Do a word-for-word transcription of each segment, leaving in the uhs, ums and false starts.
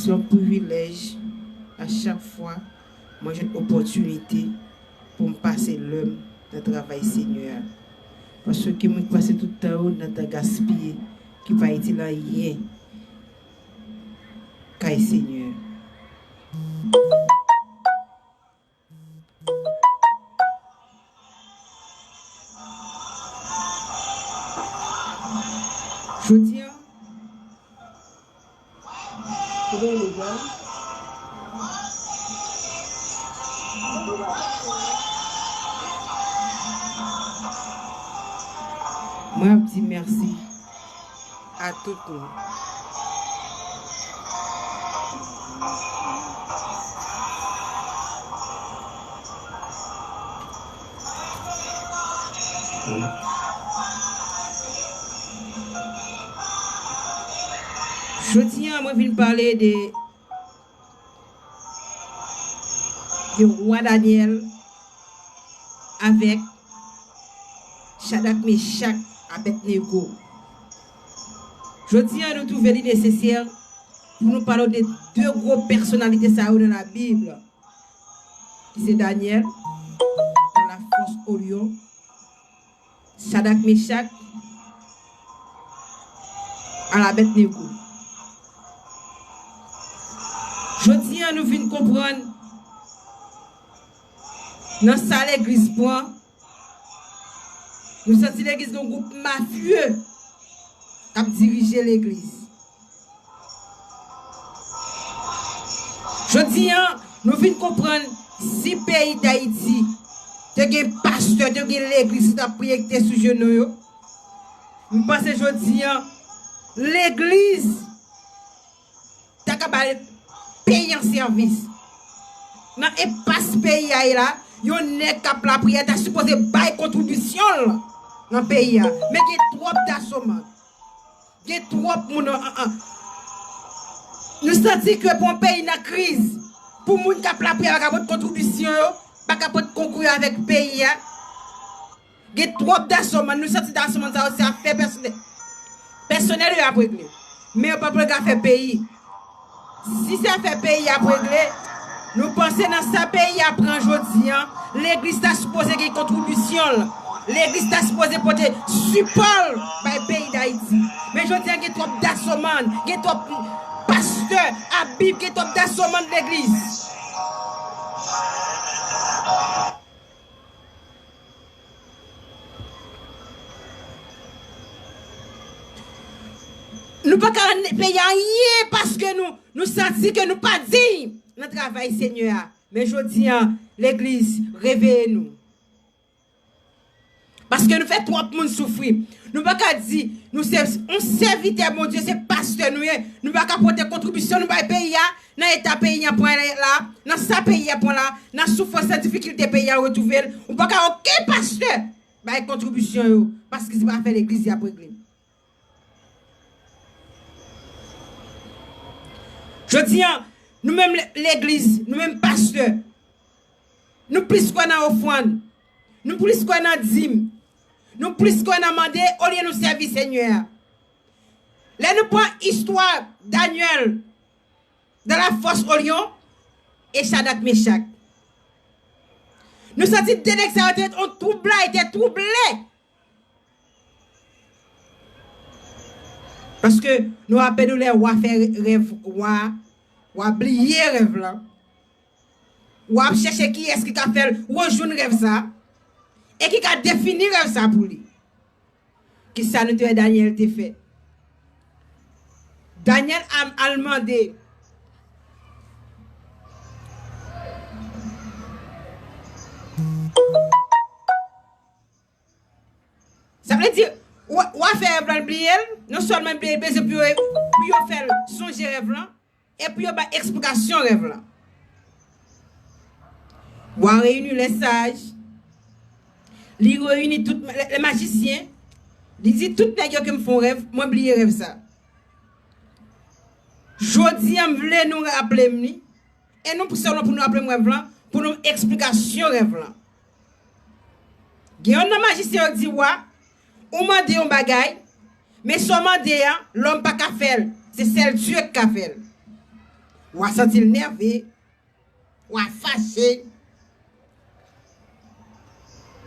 Se yon privilèj a chak fwa mwen jwenn opòtinite pou m pase lè m nan travay Senyè a. Paske gen moun ki pase tout tan yo nan tan gaspiye, ki pa itil anyen kay Senyè a. Jodi a, mwen ap di mèsi a tout moun. Jodi a, mwen vin pale de, de wa Danyèl avèk Chadrak, Mechak, Abèdnego. Jodi a, nou twouve li nesesè pou nou pale de de gwo pèsonalite sa yo nan Labib, ki se Danyèl, nan lafòs o lyon, Chadrak, Mechak, al Abèdnego. Jodi a, nou vin konprann nan sa legliz pran, nou santi legliz gen yon gwoup mafye k ap dirije legliz. Jodi a, nou vin konprann si peyi Dayiti te gen pastè, te gen legliz ki t ap priye, ki te sou jenou yo, m panse jodi a, legliz ta ka bay peyi an sèvis. Nan enpas peyi a ye la, yon nèg k ap lapriyè ta sipoze bay kontribisyon l nan peyi a. Men gen twòp dasomann. Gen twòp moun an, an, an. Nou santi ke pou yon peyi nan kriz, pou moun k ap lapriyè pa ka pote kontribisyon yo, pa ka pote konkou yo avèk peyi a. Gen twòp dasomann, nou santi dasomann sa yo se afè pèsonèl, pèsonèl yo ap regle. Men yo p ap regle afè peyi. Si se afè peyi y ap regle, nou panse nan sa peyi a pran jodi a, legliz ta sipoze gen kontribisyon l. Legliz ta sipoze pote sipò l bay peyi Dayiti. Men jodi a gen twòp dasomann, gen twòp pastè a Bib, gen twòp dasomann legliz. Nou pa ka rann peyi a anyen paske nou, nou santi ke nou pa diy nan travay Senyè a. Men jodi a, legliz, reveye nou. Paske nou fè twòp moun soufri. Nou pa ka di nou se yon sèvitè Bondye, se pastè nou ye. Nou pa ka pote kontribisyon nou bay peyi a, nan eta peyi a pran la, nan sa peyi a pran la, nan soufrans, nan difikilte peyi a retwouve l. Ou pa ka okenn pastè bay kontribisyon yo, paske se pa afè legliz y ap regle. Jodi a, nou menm le-, legliz, nou menm pastè, nou plis kwè nan ofrann, nou plis kwè nan dim, nou plis kwè nan mande olye nou sèvi Senyè a. Lè nou pran istwa Danyèl, dans la fosse au lion, e Chadrak, Mechak. Nou santi de nèg sa yo te yon twoublay, te twouble. Paske nou raple nou lè wa fè rèv wa, wa bliye rèv lan. Wa ap chèche kiyès ki ka fè l rejwenn rèv sa, e ki ka defini rèv sa pou li. Kisa nou te wè Danyèl te fè? Danyèl al, al mande. Sa vle di, wa, wa fè rèv lan, l bliye l, non sèlman l bliye l, bezwen pou yo, pou yo fè l sonje rèv lan, e pou yo bay eksplikasyon rèv lan. Wa reyini lè saj, li reyini tout lè, lè majisyen, li di tout nèg yo ke m fè yon rèv, mwen bliye rèv sa. Jodi a, m vle nou raple m li, e nou selon pou nou raple m rèv lan, pou nou eksplikasyon rèv lan. Gen yonn nan majisyen yo di wa, ou mande yon bagay, men sa w mande a, lòm pa ka fè l, se sèl Dye k ka fè l. Wa santi l nève, wa fache.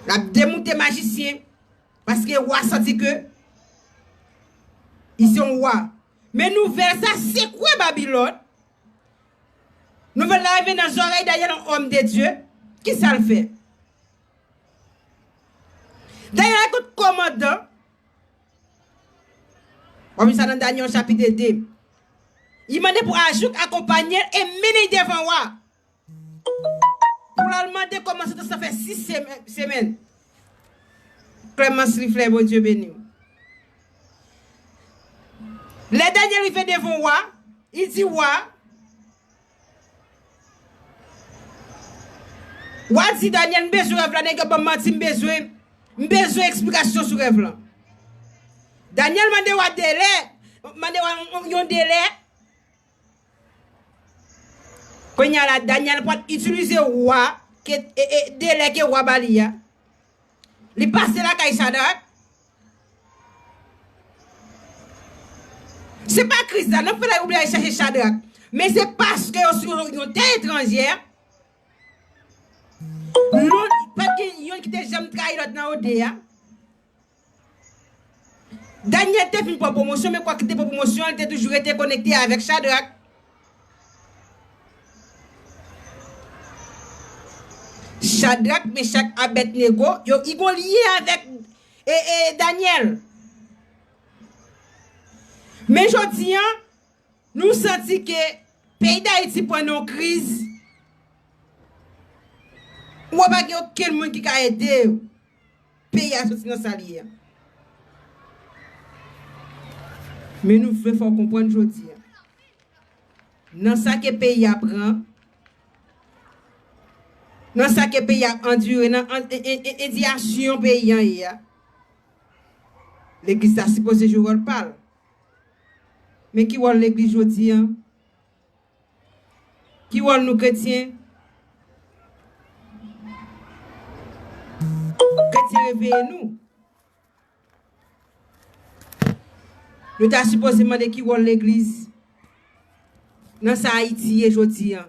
L ap demoute majisyen, paske wa santi ke li se yon wa. Men nouvèl sa sekwe Babilòn. Nouvèl la rive nan zòrèy Danyèl, yon òm de Dye. Ki sa l fè? Danyèl ak tout kòmandan. W ap li sa nan Danyèl chapit de. Li mande pou Ajouk akonpanye l e mennen l devan wa. Pou l al mande kòman santans lan fè sis semè-, semèn. Clemence Riflet, Bondye beni w. Lè Danyèl rive devan wa, li di wa, wa di Danyèl, "M bezwen rèv la, nèg yo ban m manti, m bezwen, m bezwen eksplikasyon sou rèv lan." Danyèl mande wa delè, mande wa yon, yon delè. Kounye a la, Danyèl pral itilize wa, ke, e, e, delè ke wa ba li a. Li pase lakay Chadrak. Se pa kriz la, nan fè la, yo oblije al chache Chadrak. Men se paske yo sou yon tè etranjè. Lòt, pa t gen youn ki te janm trayi lòt nan ode a. Danyèl te fin pran pwomosyon, men kwak li te pran pwomosyon an, li te toujou rete konekte avèk Chadrak. Chadrak, Mechak, Abèdnego, yo, li gon lyen avèk, e, e, Danyèl. Men jodi a, nou santi ke peyi Dayiti pran nan yon kriz. Ou wè pa gen okenn moun ki ka ede peyi a soti nan sa l ye a. Men nou vle fè w konprann jodi a. Nan sa ke peyi a pran, nan sa ke peyi a andire, nan an-, e, e, e, endiyasyon peyi a ye a, legliz la sipoze jwe wòl pa l. Men ki wòl legliz jodi a? Ki wòl nou kretyen? Kretyen reveye nou. Nou ta sipoze mande ki wòl legliz nan sa Ayiti ye jodi a.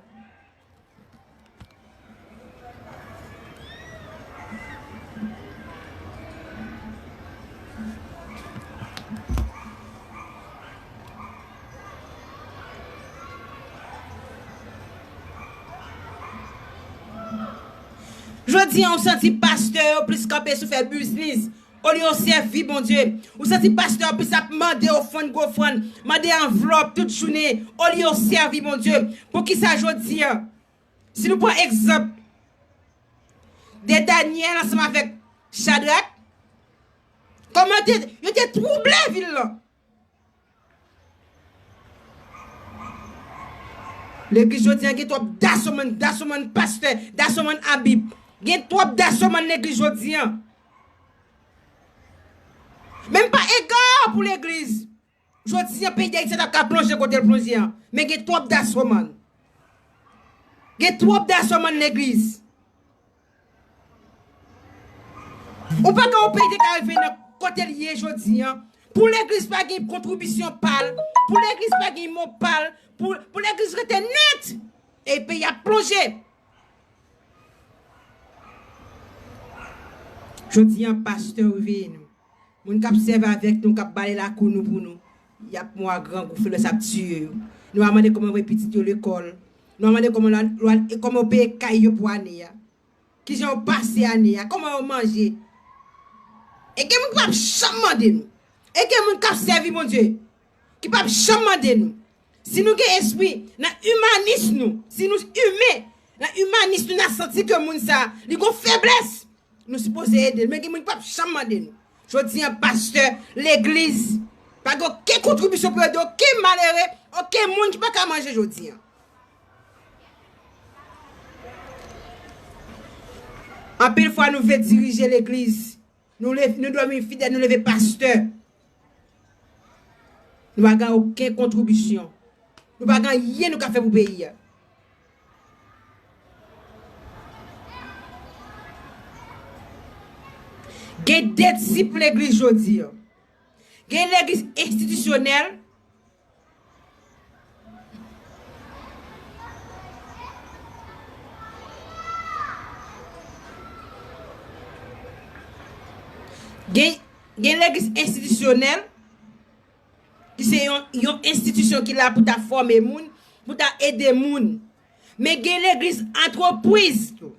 Jodi a, ou santi pastè yo plis kanpe sou fè biznis, olye yo sèvi Bondye. Ou santi pastè yo plis ap mande ofrann, gwo ofrann, mande anvlòp tout jounen, olye yo sèvi Bondye. Poukisa jodi a? Si nou pran egzanp de Danyèl ansanm avèk Chadrak, kòman te, yo te twouble vil lan. Legliz jodi a gen twòp dasomann, dasomann pastè, dasomann abib. Gen twòp dasomann legliz jodi a. Men m pa ega pou legliz. Jodi a, peyi Dayiti t ap ka plonje kote l plonje an. Men gen twòp dasomann. Gen twòp dasomann legliz. Ou pa ka wè yon peyi te ka rive nan kote l ye jodi a, pou legliz pa gen kontribisyon pa l, pou legliz pa gen mo pa l, pou, pou legliz rete nèt, e peyi a plonje. Jodi a, pastè, reveye nou. Moun k ap sèvi avèk nou, k ap bale lakou nou pou nou, y ap mò a grangou, flèch ap tiye yo. Nou pa mande kòman voye pitit yo lekòl. Nou pa mande kòman, kòman yo peye kay yo pou ane a. Kijan yo pase ane a, kòman yo manje. E gen moun ki p ap janm mande nou. E gen moun k ap sèvi Bondye, ki p ap janm mande nou. Si nou gen espri nan imanis nou, si nou imen, nan imanis nou, n a santi ke moun sa a, li gon feblès, nou sipoze ede l. Men gen moun ki p ap janm mande nou. Jodi a, pastè, legliz, pa gen okenn kontribisyon pou ede okenn malere, okenn moun ki pa ka manje jodi a. Anpil fwa, nou vle dirije legliz. Nou le-, nou dòmi fidèl, nou leve pastè. Nou pa gen okenn kontribisyon. Nou pa gen anyen nou ka fè pou peyi a. Gen de tip legliz jodi a. Gen legliz enstitisyonèl, Gen, gen legliz enstitisyonèl, ki se yon, yon enstitisyon ki la pou ta fòme moun, pou ta ede moun. Men gen legliz antrepriz tou.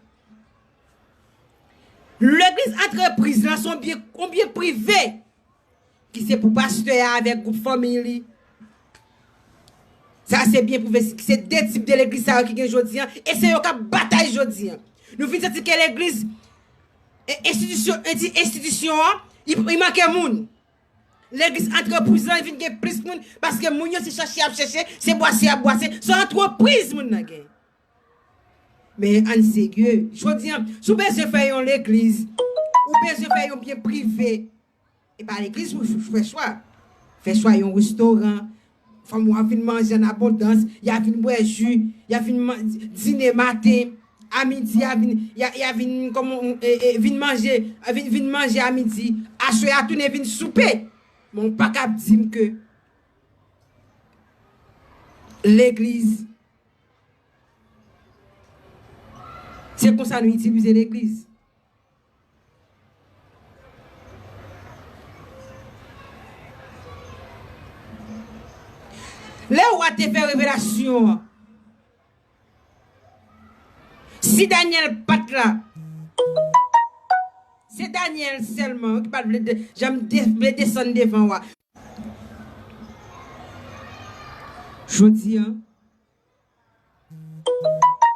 Legliz antrepriz lan se yon byen, yon byen prive ki se pou pastè a avèk gwoup fanmi li. Sa se byen prive, se de tip de legliz sa yo ki gen jodi an, e se yo k ap batay jodi an. Nou vin santi ke legliz, e, enstitisyon, ensti-, enstitisyon an, li, li manke moun. Legliz antrepriz lan vin gen plis moun, paske moun yo se chache y ap chache, se bwase y ap bwase, se antrepriz moun nan gen. Men ann serye, jodi an, si w bezwen fè yon legliz, ou bezwen fè yon byen prive, e pa legliz pou w fè chwa. Fè chwa yon restoran, fanmi w ap vin manje an abondans, y a vin bwè ji, y a vin man-, dine maten, a midi, y a vin, y a, y a vin, kòman, e, e, vin manje, vin, vin manje a midi, aswè a tounen vin soupe. Men w pa ka ap di m ke legliz, se konsa nou itilize legliz. Lè wa te fè revelasyon an, si Danyèl pa t la, se Danyèl sèlman ki pa t vle de-, janm de-, vle desann devan wa. Jodi an,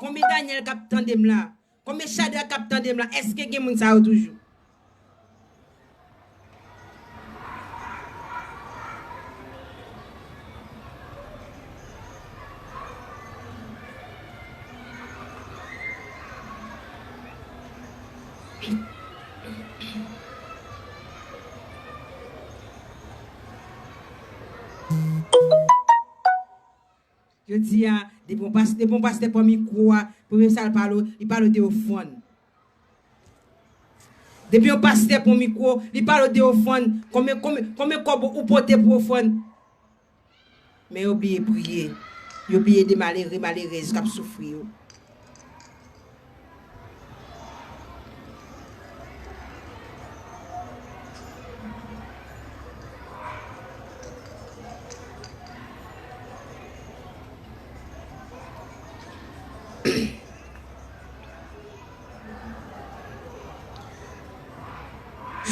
konbyen Danyèl k ap tande m la? Konbyen Chadrak k ap tande m la? Èske gen moun sa yo toujou? Yo di a, depi yon pas-, depi yon pastè pran mikwo a, premye sa l pale w, li pale w de ofrann. Depi yon pastè pran mikwo, li pale w de ofrann. Konbyen, konbyen, konbyen kòb ou pote pou ofrann? Men yo bliye priye. Yo bliye de malere, malerèz k ap soufri yo.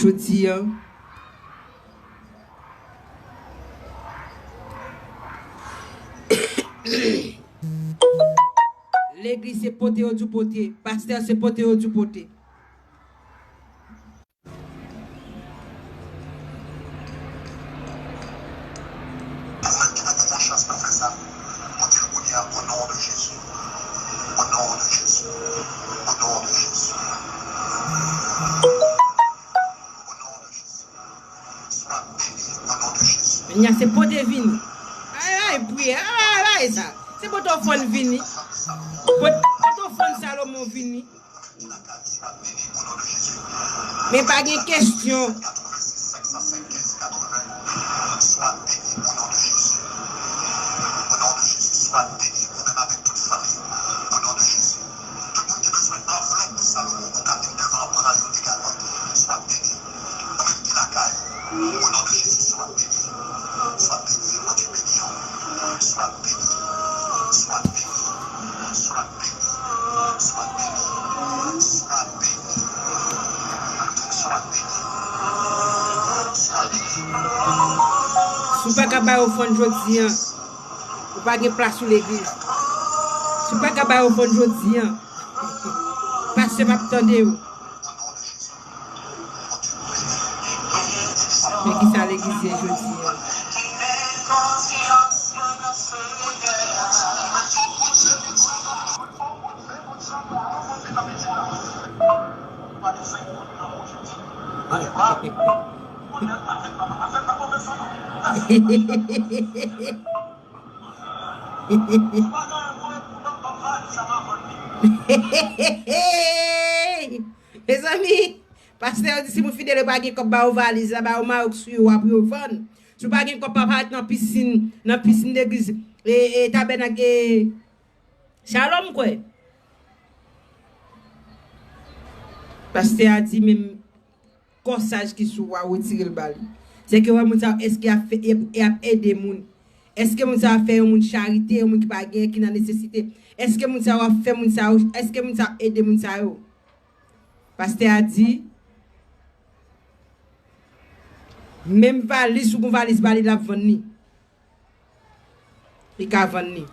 Jodi a, legliz se pote yo di w pote, pastè se pote yo di w pote. Pou mwen ki poko gon chans pou fè sa, mwen di l kounye a, o non de Jezi. O non de Jezi. O non de Jezi. O non de Jezi. Swa beni, o non de Jezi. Kounye a se pote vini. Ay, ay, priye. Ay, ay, ay, sa. Se pote ofrann vini. Pot-, pote ofrann Salomon vini. Men pa gen kesyon. Swa beni. Ou menm ki lakay, o non de Jezi, swa beni. Swa beni. Bondye beni w. Swa beni. Swa beni. Swa beni. Swa beni. Swa beni. Swa beni. Swa beni. Si w pa ka bay ofrann jodi a, ou pa gen plas sou legliz. Si w pa ka bay ofrann jodi a, pastè p ap tande w. Men kisa legliz ye jodi a? Mezanmi, pastè yo di si moun fidèl yo pa gen kòb ba yo valiz la, ba yo mayo k sou yo a pou yo vann. Si w pa gen kòb, pa parèt nan pisin, nan pisin legliz, e, e, tabènak, e, Shalom, kwè. Pastè a di menm kòsaj ki sou ou a, retire l ba li. Se ke wè moun sa yo, èske y ap fè, y ap, y ap ede moun? Èske moun sa yo ap fè yon moun charite, yon moun ki pa genyen, ki nan nesesite? Èske moun sa yo ap fè moun sa yo, èske moun sa yo ap ede moun sa yo? Pastè a di, menm valiz, ou gon valiz ba li, l ap vann li. Li ka vann li.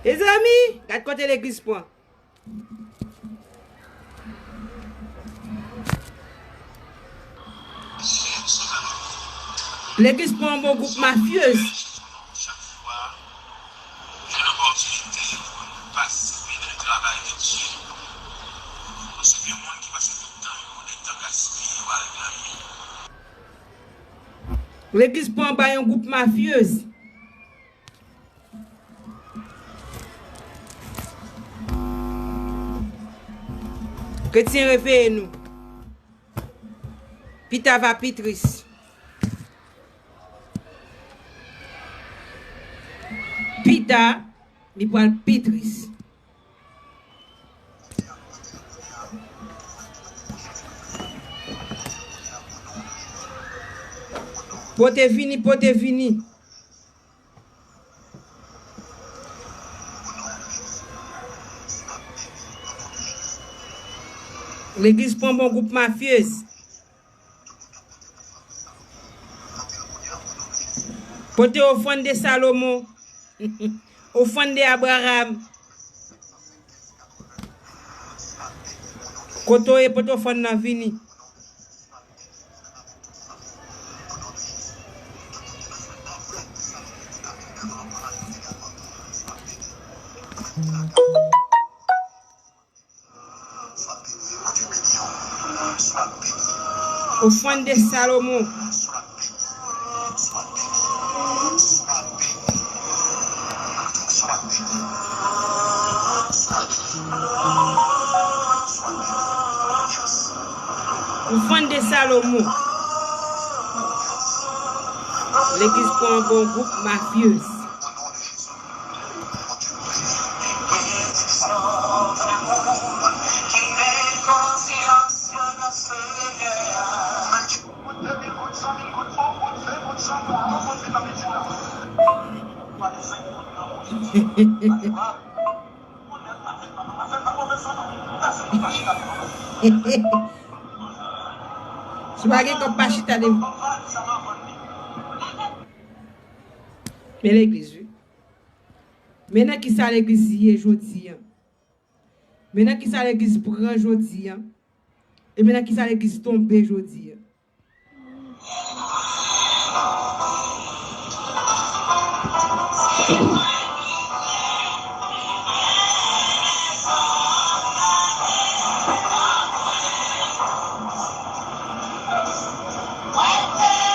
Mezanmi, gad kote legliz pran. Legliz pran yon bon gwoup mafyez. Legliz pran ba yon gwoup mafyez. Kretyen, reveye nou. Pita va pi tris. Pita, li pral pi tris. Pote vini, pote vini. Legliz pran bon gwoup mafyez. Pote ofrann de Salomon. Ofrann de Abraram. Kote w ye, pote ofrann nan vini. Ofrann de Salomon. Ofrann de Salomon. Legliz pran bon gwoup mafyez. Si w pa gen kòb, pa chita devan. Men legliz, wi. Men nan kisa legliz ye jodi a. Men nan kisa legliz pran jodi a. E men nan kisa legliz tonbe jodi a.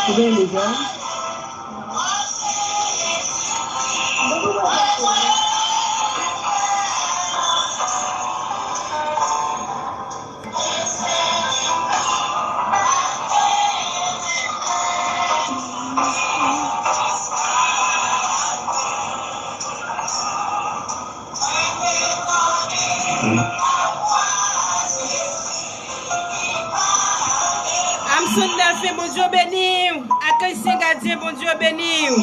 Ou gen lide? Amson Delphin, Bondye beni w. Akèy Sen Gadyen, Bondye beni w.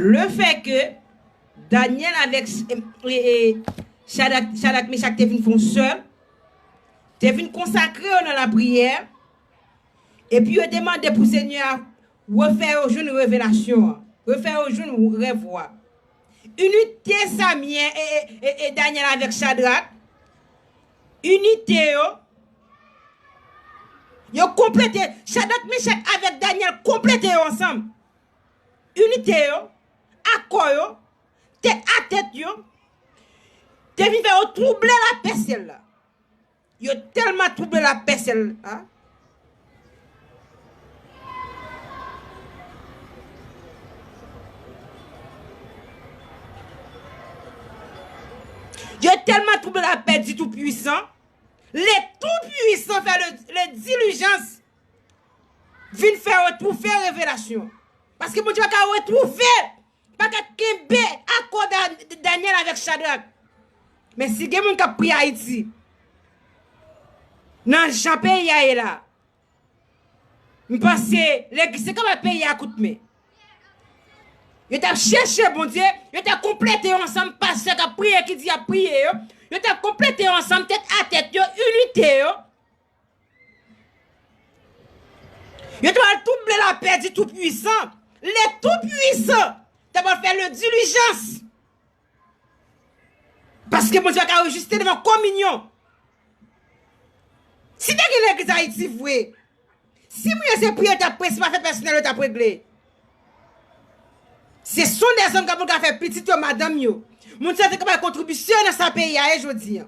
Le fait que Danyèl avèk, e, e, Chadrak, Chadrak, Mechak te vin fè yon sèl, te vin konsakre yo nan lapriyè, epi yo te mande pou Senyè a Refè yo jwenn revelasyon an. Refè yo jwenn rèv ou a. Inite Samyè e, e, e, e Danyèl avèk Chadrak. Inite yo. Yo konplete. Chadrak, Mechak avèk Danyèl konplete yo ansanm. Inite yo. Akò yo. Tèt a tèt yo. Te vin fè yo twouble lapè syèl la. Yo tèlman twouble lapè syèl la. Yo tèlman twouble lapè di Toupwisan. Le Toupwisan fè le, le dilijans vin fè retwouve revelasyon. Paske Bondye pa ka retwouve, pa ka kenbe akò Da- Danyèl avèk Chadrak. Men si gen moun k ap priye Ayiti, nan jan peyi a ye la, m panse legliz se kapab peyi a kout men. Yo t ap chèche Bondye, yo t ap konplete yo ansanm, pastè k ap priye, ki di y ap priye yo, yo t ap konplete yo ansanm, tèt a tèt yo, inite yo. Yo t ap twouble lapè di Toupwisan. Le Toupwisan t ap fè le dilijans. Paske Bondye pa ka rejiste devan kominyon. Si te gen legliz Ayiti vre, si moun yo se priye yo t ap priye, se pa fè pèsonèl yo t ap regle. Se son dèzòm k ap ka fè pitit yo, madanm yo. Moun sa yo te ka bay kontribisyon nan sa peyi a ye jodi a.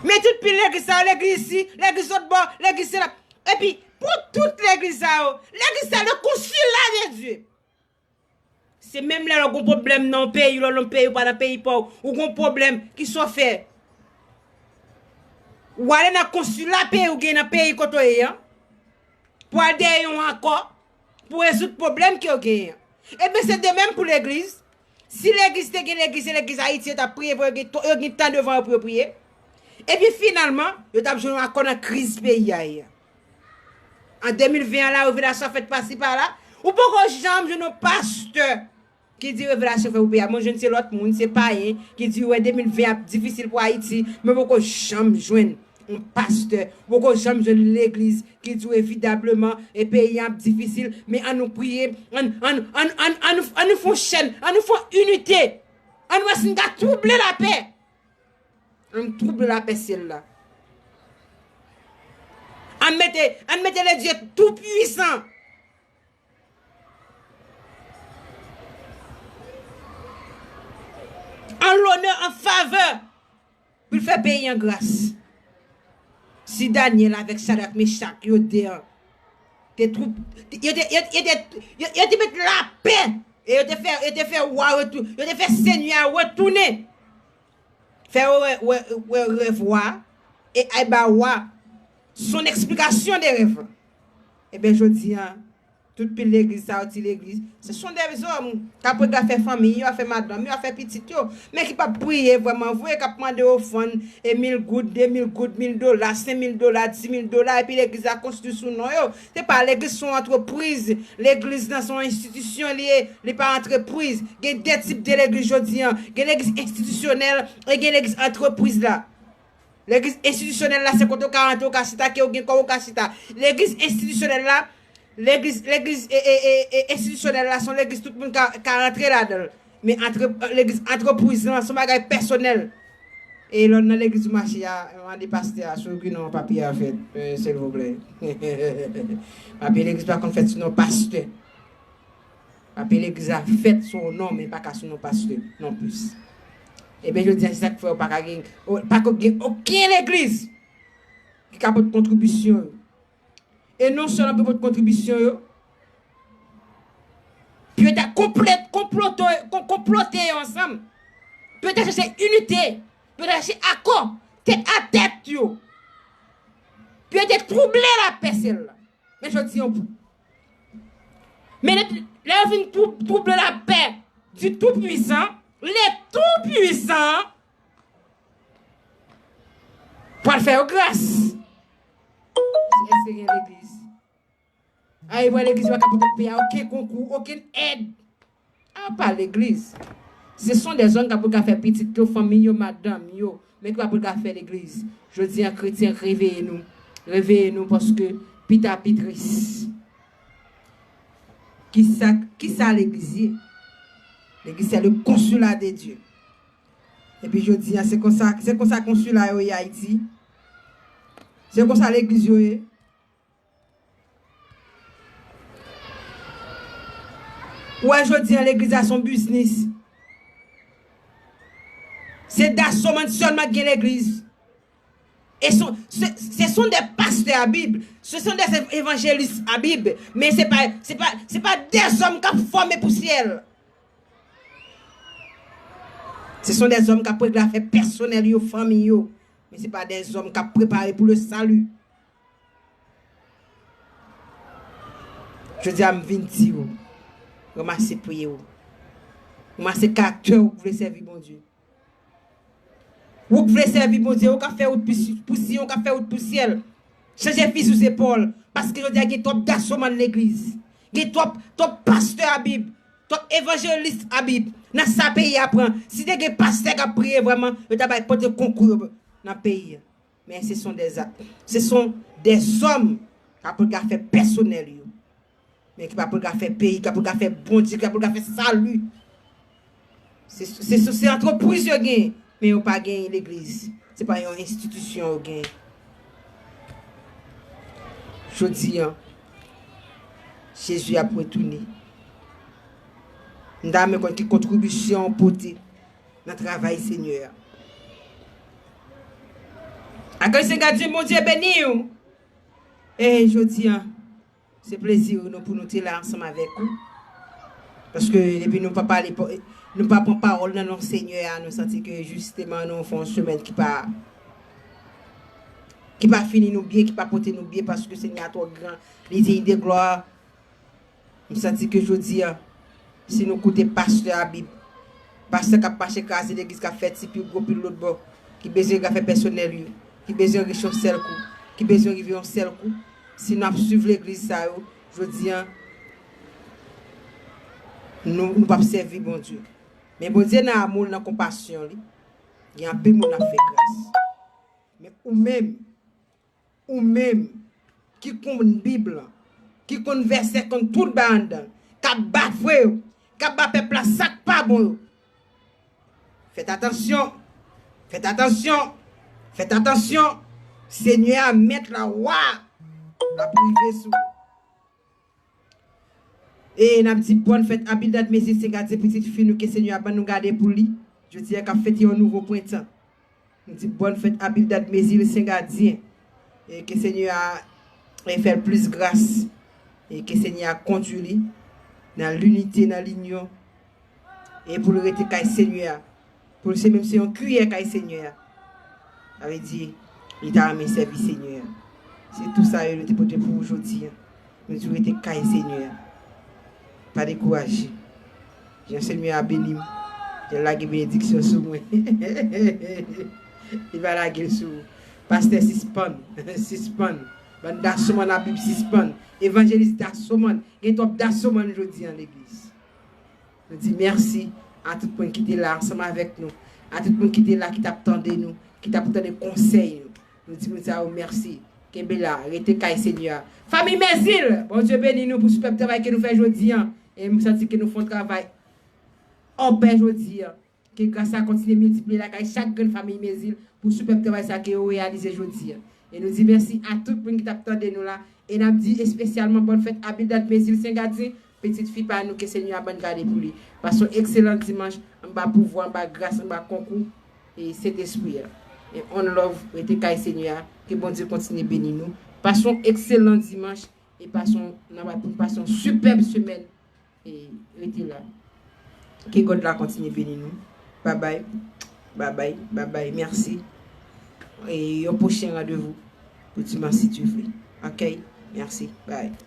Men tout pil legliz sa yo, legliz isi, legliz lòt bò, legliz sila. Epi, pou tout legliz sa yo, legliz sa yo, le konsila de Dye. Se menm lè w gon pwoblèm nan yon peyi, lè w nan peyi, ou pa nan peyi pa w, ou gon pwoblèm, kisa w fè? Ou ale nan konsila peyi ou gen nan peyi kote w ye an, pou al dèyè yon akò, pou rezoud pwoblèm ke w genyen an. Ebyen, se de menm pou legliz. Si legliz te gen legliz, se legliz Ayiti yo t ap priye, pou yo gen, yo gen tan devan yo pou yo priye. Epi finalman, yo t ap jwenn yon akò nan kriz peyi a ye a. An de mil ven an la, revelasyon fèt pasi pala. Ou poko janm jwenn yon pastè ki di revelasyon fèt pou peyi a. Mwen jwenn se lòt moun, se payen, ki di wè de mil ven ap difisil pou Ayiti, men poko janm jwenn yon pastè, poko janm jwenn legliz ki di w evidableman e peyi a ap difisil, men an nou priye, an, an, an, an, an, nou, an nou fè yon chèn, an nou fè yon inite, an nou wè si n ka twouble lapè. Ann twouble lapè syèl la. Ann mete, ann mete le Dye Toupwisan an lonè, an favè, pou l fè peyi an gras. Si Danyèl avèk Chadrak, Mechak, yo de an te twoup, yo te, yo, yo te, yo, yo te met lapè, e yo te fè, yo te fè wa retou-, yo te fè Senyè a retounen. Fè yo wè, wè, wè rèv wa, e ay ba wa son eksplikasyon de rèv la. Ebyen, jodi a, tout pil legliz sa yo, ti legliz, se son dèzòm k ap regle afè fanmi yo, afè madanm yo, afè pitit yo, men ki p ap priye vrèman vre, k ap mande ofrann, e mil goud, de mil goud, mil dola, senk mil dola, di mil dola, epi legliz la konstwi sou non yo. Se pa legliz, se yon antrepriz. Legliz nan se yon enstitisyon li ye, li pa antrepriz. Gen de tip de legliz jodi a. Gen legliz enstitisyonèl e gen legliz antrepriz la. Legliz enstitisyonèl la, se kote w ka rantre, w ka chita, ke w gen kòb, w ka chita. Legliz enstitisyonèl la, legliz, legliz e, e, e, e, enstitisyonèl la, se yon legliz tout moun ka, ka rantre ladan l. Men antre-, legliz antrepriz lan, se yon bagay pèsonèl. E lè w nan legliz ou mache a, mande pastè a si w gen non papye a fèt, e, silvouplè. Papye legliz pa konn fèt sou non pastè. Papye legliz la fèt sou non, men pa ka sou non pastè nonplis. Ebyen, jodi a, se sa k fè w pa ka gen, w pa ka gen okenn legliz ki ka pote kontribisyon yo. E non sèlman pou yo pote kontribisyon yo, pou yo ta konplèt, konplote, kon-, konplote yo ansanm, pou yo ta chèche inite, pou yo ta chèche akò, tèt a tèt yo, pou yo te twouble lapè syèl la. Men jodi a, men lè, lè yo vin twou-, twouble lapè di Toupwisan, le Toupwisan pral fè yo gras. Èske gen legliz? Ay, wè legliz pa ka pote peyi a okenn konkou, okenn èd. A pa legliz. Se son dèzòm k ap ka fè pitit yo, fanmi yo, madanm yo, men ki pa pou ka fè legliz. Jodi a, kretyen, reveye nou. Reveye nou paske pita pi tris. Kisa, kisa legliz ye? Legliz se le konsilat de Dye. Epi jodi a, se konsa, se konsa konsila yo ye Ayiti. Se konsa legliz yo ye. Ou wè jodi a legliz la se yon biznis. Se dasomann sèlman ki gen legliz. Et ce sont, ce, ce sont des pasteurs à Bible, ce sont des évangélistes à Bible, men se pa, se pa, se pa dèzòm k ap fòme pou syèl. Se son dèzòm k ap regle afè pèsonèl yo, fanmi yo, men se pa dèzòm k ap prepare pou le salut. Jodi a m vin di w, ranmase priye w, ranmase karaktè w pou vle sèvi Bondye. Ou k vle sèvi Bondye, ou k ap fè wout pou Siyon, ou k ap fè wout pou syèl. Chanje fizi w zepòl, paske jodi a gen twòp dasomann legliz. Gen twòp, twòp pastè a Bib, twòp evanjelis a Bib. Nan sa peyi a pran, si te gen pastè k ap priye vrèman, yo ta bay pote konkou yo nan peyi a. Men se son dè, se son dèzòm k ap regle afè pèsonèl yo. Men ki pa pou l ka fè peyi, ki pa pou l ka fè Bondye, ki pa pou l ka fè sali. Se, se, se, se antrepriz yo genyen, men yo pa genyen legliz. Se pa yon enstitisyon yo genyen. Jodi a, Jezi ap retounen. M ta renmen konn ki kontribisyon w pote nan travay Senyè a. Akèy Sen Gadyen, Bondye beni w. E jodi a, se plezi nou pou nou te la ansanm avèk ou. Paske depi nou pa pale, nou pa pran pawòl nan non Senyè a, nou santi ke jisteman nou fè yon semèn ki pa, ki pa fini nou byen, ki pa pote nou byen, paske Senyè a twò gran, li diy de glwa. M santi ke jodi a, si nou koute pastè a Bib, pastè k ap mache kraze legliz, k ap fè ti pil gwo pil lòt bò, ki bezwen regle afè pèsonèl yo, ki bezwen rich yon sèl kou, ki bezwen rive yon sèl kou, si n ap swiv legliz sa yo, jodi a, nou, nou p ap sèvi Bondye. Men Bondye nan amou l, nan konpasyon li, gen anpil moun l ap fè gras. Men ou menm, ou menm, ki konn Bib lan, ki konn vèsè, konn tout bagay anndan l, k ap ba frè yo, k ap ba pèp la sa k pa bon yo. Fèt atansyon, fèt atansyon, fèt atansyon. Senyè a, mèt la, wa, l ap rive sou ou. E n ap di bòn fèt a Bildad Mezil Sen Gadyen, pitit fi nou ke Senyè a ban nou gade pou li, jodi a k ap fete yon nouvo prentan. Nou di bòn fèt a Bildad Mezil Sen Gadyen. E ke Senyè a, e, fè l plis gras. E ke Senyè a kondui li nan linite, nan linyon. E pou l rete kay Senyè a. Pou l se menm se yon kiyè kay Senyè a. Sa vle di, li ta renmen sèvi Senyè a. Se tou sa yo nou te pote pou ou jodi a. Nou di w rete kay Senyè a. Pa dekouraje. Jan Senyè a beni m, jan l lage benediksyon sou mwen. Li va lage l sou ou. Pastè, sispann, sispann. Bann dasomann a Bib, sispann. Evanjelis dasomann. Gen twòp dasomann jodi an legliz. Nou di mèsi a tout moun ki te la ansanm avèk nou, a tout moun ki te la, ki t ap tande nou, ki t ap tande konsèy nou. Nou di moun sa yo mèsi. Kenbe la, rete kay Senyè a. Fanmi Mezil, Bondye beni nou pou sipèb travay ke nou fè jodi an. E m santi ke nou fè yon travay anpè jodi an. Ke gras la kontinye miltipliye lakay chak grenn fanmi Mezil pou sipèb travay sa ke yo reyalize jodi an. E nou di mèsi a tout moun ki t ap tande nou la. E n ap di espesyalman bòn fèt a Bildad Mezil Sen Gadyen, pitit fi pa nou ke Senyè a ban n gade pou li. Pase yon ekselan dimanch anba pouvwa, anba gras, anba konkou e Sentespri a. E on love, rete kay Senyè a. Ke Bondye kontinye beni nou. Pase yon ekselan dimanch e pase yon, n ap, pou n pase yon sipèb semèn. E rete la. Ke God la kontinye beni nou. Babay. Babay. Babay. Mèsi. E yon pwochen randevou pou dimanch si Dye vle. Ok? Mèsi. Bye.